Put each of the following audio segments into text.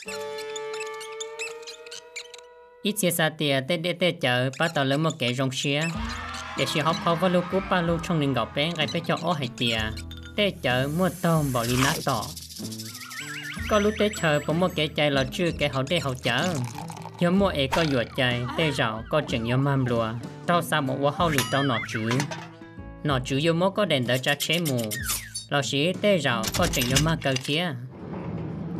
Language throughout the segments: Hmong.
Ib txhia xav tias tej dej tej cawv pab tau lawv muaj kev zoo siab, tiam sis hauv phau Vaj Lug Kub Paj Lug tshooj nees nkaum peb nqe peb caug ob hais tias, tej cawv muaj taug npaum li nab tom. Koj lub teb chaws puas muaj kev cai los tswj kev haus dej haus cawv? Yog muaj es koj yuam cai, tej zaum koj tseem yuav mag nplua, raug xa mus ua hauj lwm rau nom tswv. Nom tswv yuav muab koj daim ntawv tsav tsheb mus, los sis tej zaum koj tseem yuav mag kaw thiab.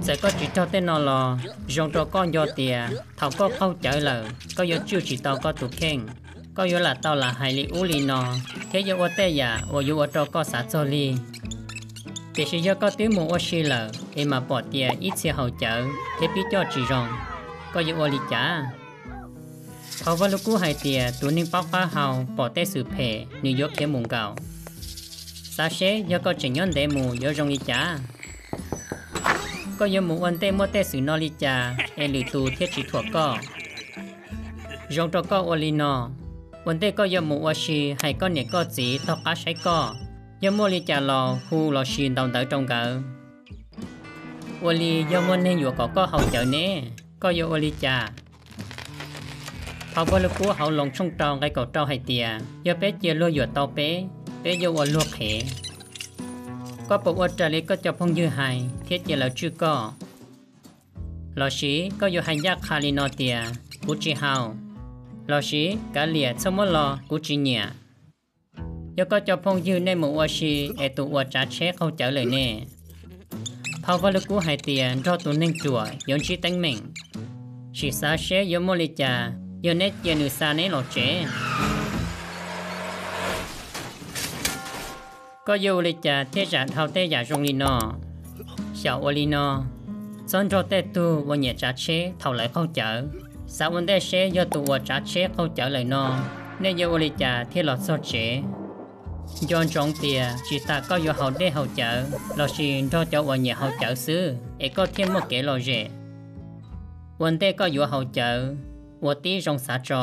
Txawm koj tsis raug tej no los zoo rau koj nco tias thaum koj qaug cawv lawm koj yuav tswj tsis tau koj tus kheej. Koj yuav lam tau lam hais li ub li no, thiab yuav ua tej yam uas yuav ua rau koj xav txog lig. Tiam sis yog koj twb mus ua si lawm es mam pom tias ib txhia haus cawv thiab pib coj tsis zoo, koj yuav ua li cas? Phau Vaj Lug Kub hais tias tus neeg paub qab hau pom tej xwm phem nws yuav khiav mus nkaum. Xav seb yog koj tseem nyob ntev mus yuav zoo li cas? Koj yuav mus ua ntej muaj tej xwm no li cas es lwm tus thiaj tsis thuam koj? Zoo rau koj ua li no, ua ntej koj yuav mus ua si hais koj niam koj txiv taug qab saib koj, yog muaj li cas los hu los sis ntaus ntawv rau nkawd. Ua li yog muaj neeg yuam kom koj haus cawv ne, koj yuav ua li cas? Phau Vaj Lug Kub hauv Loos tshooj rau nqe kaum rau hais tias yog peb cia luag yuam tau peb, peb yuav ua luag qhev. Koj puas ua raws li koj cov phooj ywg hais thiab cia lawv tswj koj? Los sis koj yuav hais ncaj qha li no tias kuv tsis haus, los sis kav liam txhob muab los kuv tsis nyiam? Yog koj cov phooj ywg nej mus ua si es tus uas tsav tsheb qaug cawv lawm ne? Phau Vaj Lug Kub hais tias nrog tus neeg ruam yuav ntsib teeb meem. Sim xav seb yuav muaj li cas yog neb cia nws xa neb los tsev. Koj yuav ua li cas thiaj zam dhau tej yam zoo li no? Xyaum ua li no, txhob nrog tej tug uas nyiam tsav tsheb thaum lawv qaug cawv. Xav ua ntej seb yog tus uas tsav tsheb qaug cawv lawm no, nej yuav ua li cas thiaj los txog tsev. Nco ntsoov tias tsis tas koj yuav haus dej haus cawv los sis nrog cov uas nyiam haus cawv xwb es koj thiaj muaj kev lom zem. Ua ntej koj yuav haus cawv, ua tib zoo xav tso.